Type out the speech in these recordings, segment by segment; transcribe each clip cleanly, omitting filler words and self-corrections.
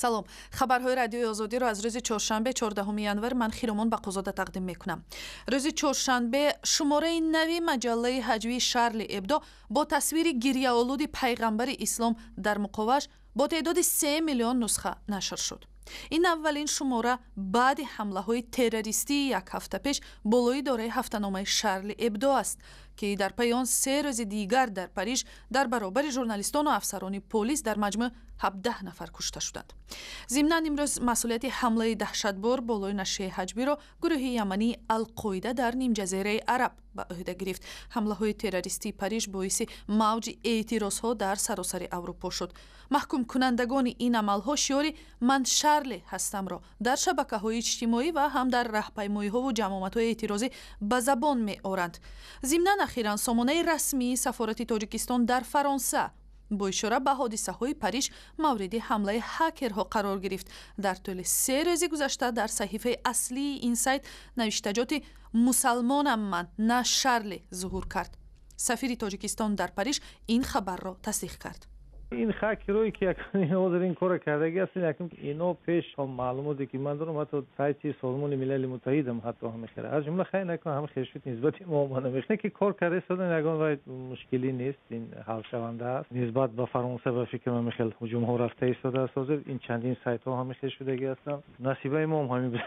Салом, хабарҳои Радиои Озодиро аз рӯзи чоршанбе, 14 январ, ман, Хиромон Бақозода, тақдим мекунам. Рӯзи чоршанбе шумораи нави маҷаллаи ҳаҷвии «Шарли Эбдо» бо тасвири гирьяолуди пайғамбари ислом дар муқоваш бо теъдоди 3 миллион нусха нашр шуд. Ин аввалин шумора баъди ҳамлаҳои террористии як ҳафта пеш болои идораи ҳафтаномаи «Шарли Эбдо» аст, ки дар пайи он 3 рӯзи дигар дар Париж дар баробари журналистону афсарони полис дар маҷмӯъ 17 нафар кушта шуданд. Зимнан, имрӯз масъулияти ҳамлаи даҳшатбор болои нашрияи ҳаҷвиро гурӯҳи ямании Алқоида дар Нимҷазираи Араб ба ӯҳда гирифт. Ҳамлаҳои террористии Париж боиси мавҷи эътирозҳо дар саросари Аврупо шуд. Маҳкумкунандагони ин амалҳо шиори «Ман Шарли ҳастамро» дар шабакаҳои иҷтимоӣ ва ҳам дар раҳпаймоиҳову ҷамъомадҳои эътирозӣ ба забон меоранд. Зимнан, ахиран сомонаи расмии сафорати Тоҷикистон дар Фаронса бо ишора ба ҳодисаҳои Париж мавриди ҳамлаи ҳакерҳо қарор гирифт. Дар тӯли 3 рӯзи гузашта дар саҳифаи аслии ин сайт навиштаҷоти «Мусалмонам ман, на Шарли» зуҳур кард. Сафири Тоҷикистон дар Париж ин хабарро тасдиқ кард. Ин хакерое ки ҳозир ин корро кардаги ҳастанд, якум, ино пеш, маълумоте ки ман дорам, ҳатто сайти Созмони Милали Муттаҳидам ҳатто ҳамихел, аз ҷумла хай накун, ҳам хешуд нисбати мо омада мехне, ки кор карда истодан, ягон вай мушкилӣ нест, ин ҳалшаванда аст. Нисбат ба Фаронса, ба фикри ман, михел ҳуҷумҳо рафта истодааст. Ҳозир ин чандин сайтҳо ҳамихел шудагӣ ҳастанд. Насибаи моам ҳамин буд.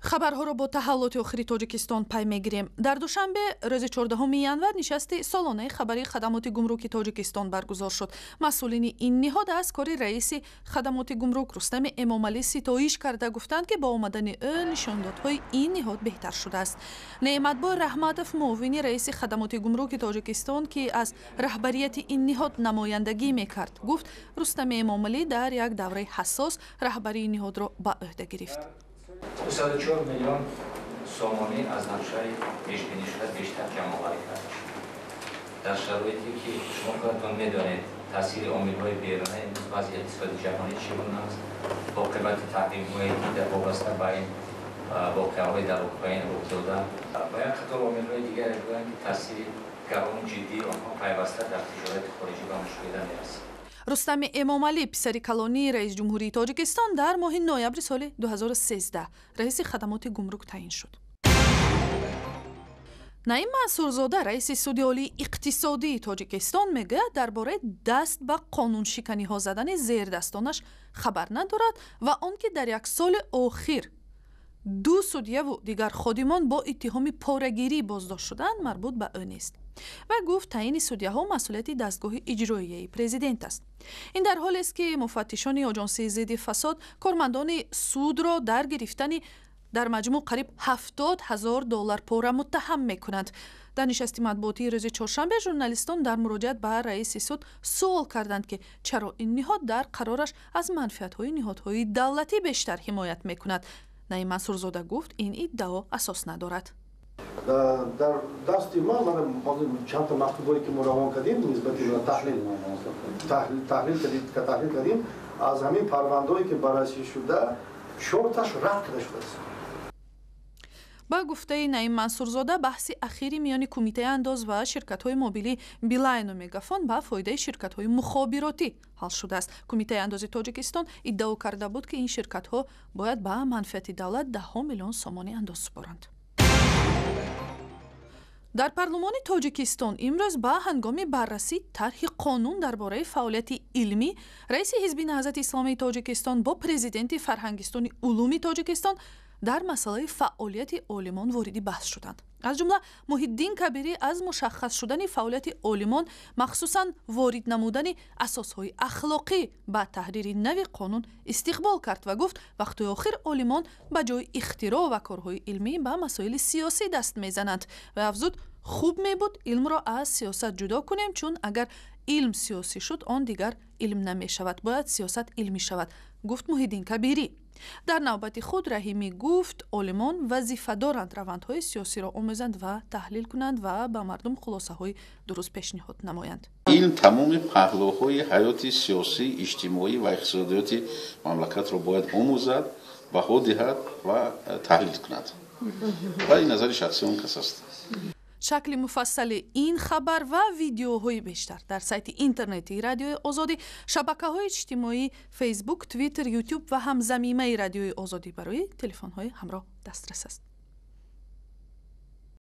Хабарҳоро бо таҳаввулоти охири Тоҷикистон пай мегирем. Дар Душанбе рӯзи 14 январ нишасти солонаи хабарии хадамоти гумруки Тоҷикистон баргузор шуд. Масъулини ин ниҳод аз кори раиси хадамоти гумрук Рустами Эмомалӣ ситоиш карда гуфтанд, ки бо омадани ӯ нишондодҳои ин ниҳод беҳтар шудааст. Неъматбой Раҳматов, муовини раиси хадамоти гумруки Тоҷикистон, ки аз раҳбарияти ин ниҳод намояндагӣ мекард, гуфт, Рустами Эмомалӣ дар як давраи ҳассос раҳбарии ниҳодро ба ӯҳда гирифт. 204 миллион сомонӣ аз нақшаи пешбинишуда бештар ҷамъоварӣ карда шуд. Дар шароите ки шумо худатон медонед, таъсири омилҳои беруна, имрӯз вазъи иқтисоди ҷаҳонӣ чӣ гуна аст, оқибати таҳримҳое ки дар вобаста ба ин воқеаҳои дар Украина рух дода ва як қатор омилҳои дигаре буданд, ки таъсири гарону ҷиддии онҳо пайваста дар тиҷорати хориҷӣ ба мушоҳида мерасид. Рустами Эмомалӣ, писари калонии раиси ҷумҳурии Тоҷикистон, дар моҳи ноябри соли 2013 раиси хадамоти гумрук таъин шуд. Наим Мансурзода, раиси Суди олии иқтисодии Тоҷикистон, мегӯяд, дар бораи даст ба қонуншиканиҳо задани зердастонаш хабар надорад ва он ки дар як соли охир ду судьяву дигар ходимон бо иттиҳоми порагирӣ боздошт шуданд, марбут ба ӯ нест. Ва гуфт, таъини судяҳо масъулияти дастгоҳи иҷроияи президент аст. Ин дар ҳолест, ки муфаттишони Оҷонсии зидди фасод кормандони судро дар гирифтани дар маҷмӯъ қариб 70 000 доллар пора муттаҳам мекунанд. Дар нишасти матбуотии рӯзи чоршанбе журналистон дар муроҷиат ба раиси суд суол карданд, ки чаро ин ниҳод дар қарораш аз манфиатҳои ниҳодҳои давлатӣ бештар ҳимоят мекунад. Наим Мансурзода гуфт, ин иддао асос надорад. Дар дасти ман чандта мактубое ки мо равон кардем нисбати таҳлил кардем, аз ҳамин парвандое ки баррасӣ шуда, чорташ рад карда шудааст. Ба гуфтаи Наим Мансурзода, баҳси ахири миёни Кумитаи андоз ва ширкатҳои мобилӣ Билайну Мегафон ба фоидаи ширкатҳои мухобиротӣ ҳал шудааст. Кумитаи андози Тоҷикистон иддао карда буд, ки ин ширкатҳо бояд ба манфиати давлат даҳҳо миллион сомонӣ андоз супоранд. Дар парлумони Тоҷикистон имрӯз ба ҳангоми баррасии тарҳи қонун дар бораи фаъолияти илмӣ раиси Ҳизби Наҳзати Исломии Тоҷикистон бо президенти Фарҳангистони улуми Тоҷикистон дар масъалаи фаъолияти олимон вориди баҳс шуданд. Аз ҷумла Муҳиддин Кабирӣ аз мушаххас шудани фаъолияти олимон, махсусан ворид намудани асосҳои ахлоқӣ ба таҳрири нави қонун истиқбол кард ва гуфт, вақтҳои охир олимон ба ҷои ихтироъ ва корҳои илмӣ ба масоили сиёсӣ даст мезананд ва афзуд, хуб мебуд илмро аз сиёсат ҷудо кунем, чун агар илм сиёсӣ шуд, он дигар илм намешавад. Бояд сиёсат илмӣ шавад, гуфт Муҳиддин Кабирӣ. Дар навбати худ Раҳимӣ гуфт, олимон вазифа доранд равандҳои сиёсиро омӯзанд ва таҳлил кунанд ва ба мардум хулосаҳои дуруст пешниҳод намоянд. Илм тамоми паҳлӯҳои ҳаёти сиёсӣ, иҷтимоӣ ва иқтисодиёти мамлакатро бояд омӯзад, баҳо диҳад ва таҳлил кунад ва ин назари шахсии он кас аст. Шакли муфассали ин хабар ва видеоҳои бештар дар сайти интернетии Радиои Озодӣ, шабакаҳои иҷтимоӣ Фейсбук, Твиттер, Ютуб ва ҳам замимаи Радиои Озодӣ барои телефонҳои ҳамроҳ дастрас аст.